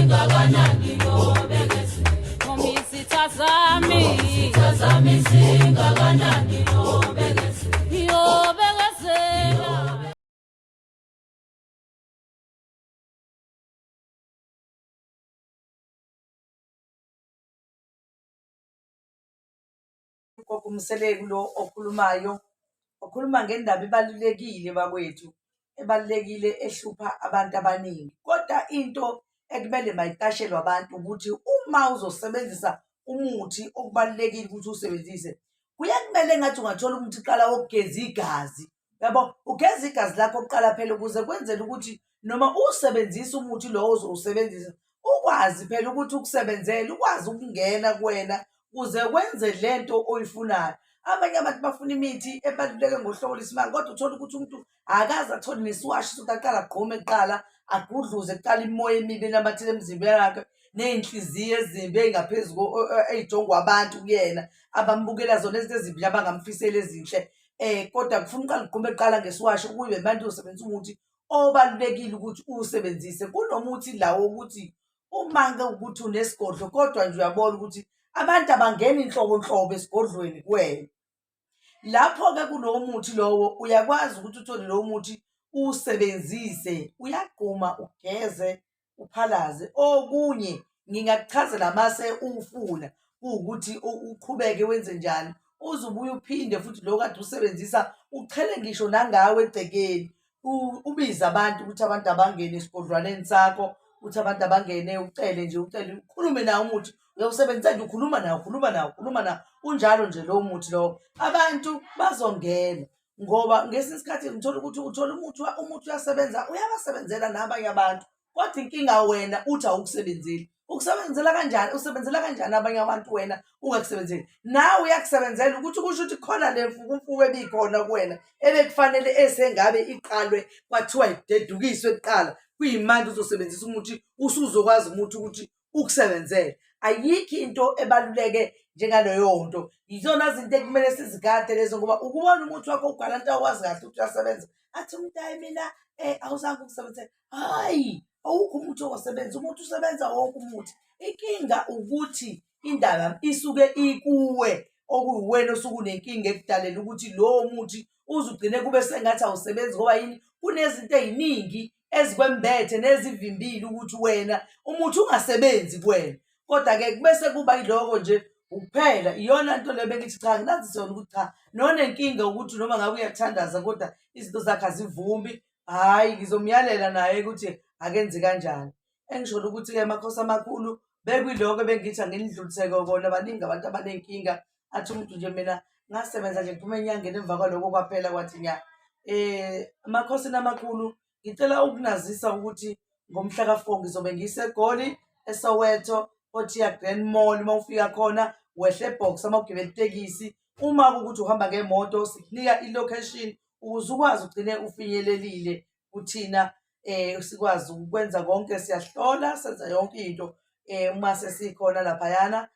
Singakanani nobekezela. Noma izitha zami. Izitha zami singakanani nobekezela. Ngiyobekezela. Ugogo uMseleku lo okhulumayo, okhuluma ngendaba ebalulekile bakwethu, ebalulekile ehlupha abantu abaningi. Kodwa into ekumele mayiqashelwe abantu ukuthi uma uzosebenzisa umuthi okubalulekile ukuthi uwusebenzise, kuye kumele engathi ungathola umuthi kuqala wokugeza igazi. Yabo, ugeza igazi lakho kuqala phela ukuze kwenzele ukuthi noma uwusebenzisa umuthi lowo ozowusebenzisa, ukwazi phela ukuthi ukusebenzele, ukwazi ukungena kuwena kuze wenze le nto oyifunayo. Abanye abantu bafuna imithi ebaluleke ngohlobo lwesimanga, kodwa uthole ukuthi umuntu akaze athole nesiwashi sokuthi aqale agqume kuqala, agudluze kuqala imimoya emibi enamathele emzimbeni wakhe ney'nhliziyo ezimbi ey'ngaphezu ey'jongwa abantu kuyena, abambukela zona izinto ezimbi abangamfiseli ezinhle. Kodwa kufuna uqale ugqume kuqala ngesiwasho kube manje uzosebenzisa umuthi obalulekile ukuthi uwusebenzise. Kunomuthi la wokuthi uma-ke ukuthi unesigodlo kodwa nje uyabona ukuthi abantu abangeni nhlobo nhlobo esigodlweni kuwena. Lapho-ke kulowo muthi lowo uyakwazi ukuthi uthole lowo muthi uwusebenzise, uyagquma ugeze uphalaze. Okunye ngingakuchazela mase uwufuna kuwukuthi uqhubeke wenze njani uze ubuye uphinde futhi lo kade usebenzisa uchele ngisho nangawe egcekeni ubize abantu ukuthi abantu abangene esigodlwaneni sakho uthi abantu abangene ucele nje ucele ukhulume nawo umuthi uyawusebenzisa nje ukhuluma nawo ukhuluma nawo ukhuluma nawo unjalo nje lowo muthi lowo abantu bazongena ngoba ngesinye isikhathi ngithola ukuthi uthola umuthi umuthi uyasebenza uyabasebenzela nabanye abantu kodwa inkinga wena uthi awukusebenzeli ukusebenzela kanjani usebenzela kanjani abanye abantu wena ungakusebenzeli nawe uyakusebenzela ukuthi kusho ukuthi khona le mfukumfuku ebikhona kuwena ebekufanele esengabe iqalwe kwathiwa idedukiswe kuqala kuyimanje uzosebenzisa umuthi usuzokwazi umuthi ukuthi ukusebenzele ayikho into ebaluleke njengaleyo nto yizona zinto ekumele sizigade lezo ngoba ukubona umuthi wakho ugalanta awazi kahle ukuthi uyasebenza athi umuntu hayi mina um awuzange ukusebenzele hhayi awukho umuthi ongasebenzi umuthi usebenza wonke umuthi inkinga ukuthi indaba isuke ikuwe okuwuwena osuke unenkinga ekudalela ukuthi lowo muthi uze ugcine kube sengathi awusebenzi ngoba yini kunezinto ey'ningi ezikwembethe nezivimbile ukuthi wena umuthi ungasebenzi kuwena kodwa-ke bese kuba yiloko nje ukuphela iyona nto le bengithi cha nginazise yona ukuthi cha nonenkinga ukuthi noma ngabe uyathandaza kodwa izinto zakhe azivumi hhayi ngizomyalela naye ukuthi akenzi kanjani engisholo ukuthi-ke amakhosi amakhulu bekwiloko ebengithi anginidluliseke kona baningi abantu abaney'nkinga athi umuntu nje mina ngasebenza nje ngiphuma enyangeni emva kwaloko kwaphela kwathi nya um emakhosini amakhulu ngicela ukunazisa ukuthi ngomhla ka-4 ngizobe ngiseGoli eSoweto Protea Grand Mall uma ufika khona wehle ebox uma ugibela itekisi uma kuwukuthi uhamba ngemoto sikunika i-location ukuze ukwazi ugcine ufinyelelile kuthina sikwazi ukwenza konke siyahlola senza yonke into uma sesikhona laphayana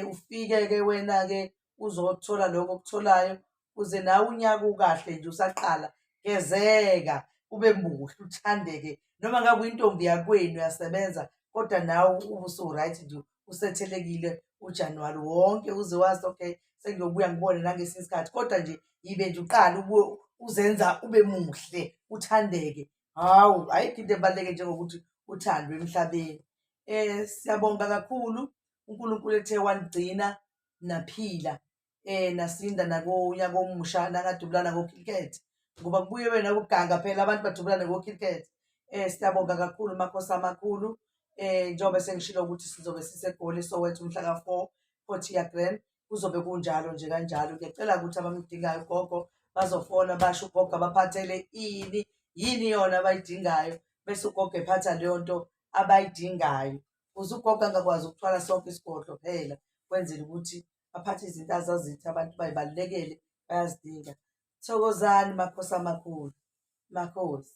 ufike-ke wena-ke uzothola lokho okutholayo kuze nawe unyaka ukahle nje usaqala gezeka ube muhle uthandeke noma ngabe uyintombi yakwenu uyasebenza kodwa nawe ube usu-right nje usethelekile uJanuwari wonke uze wazi okay sengiyobuya ngibone nangesinye isikhathi kodwa nje yibe nje uqala uzenza ube muhle uthandeke hawu ayikho into ebaluleke njengokuthi uthandwe emhlabeni siyabonga kakhulu uNkulunkulu ethe wanigcina naphila nasinda nakonyaka omusha nangadubulana ngokhilkethe ngoba kubuye wena ukuganga phela abantu badubulane ngokhilkethe siyabonga kakhulu makhosi amakhulu njengoba sengishilo ukuthi sizobe siseGoli Soweto umhla ka-4 Protea Grand kuzobe kunjalo nje kanjalo ngiyacela ukuthi abamdingayo ugogo bazofona basho ugogo abaphathele ini yini yona abayidingayo bese ugogo ephatha leyo nto abayidingayo ukuze ugogo angakwazi ukuthwala sonke isigodlo phela kwenzela ukuthi baphathe izinto azazithi abantu bayibalulekele bayazidinga. Thokozani makhosi amakhulu, makhosi.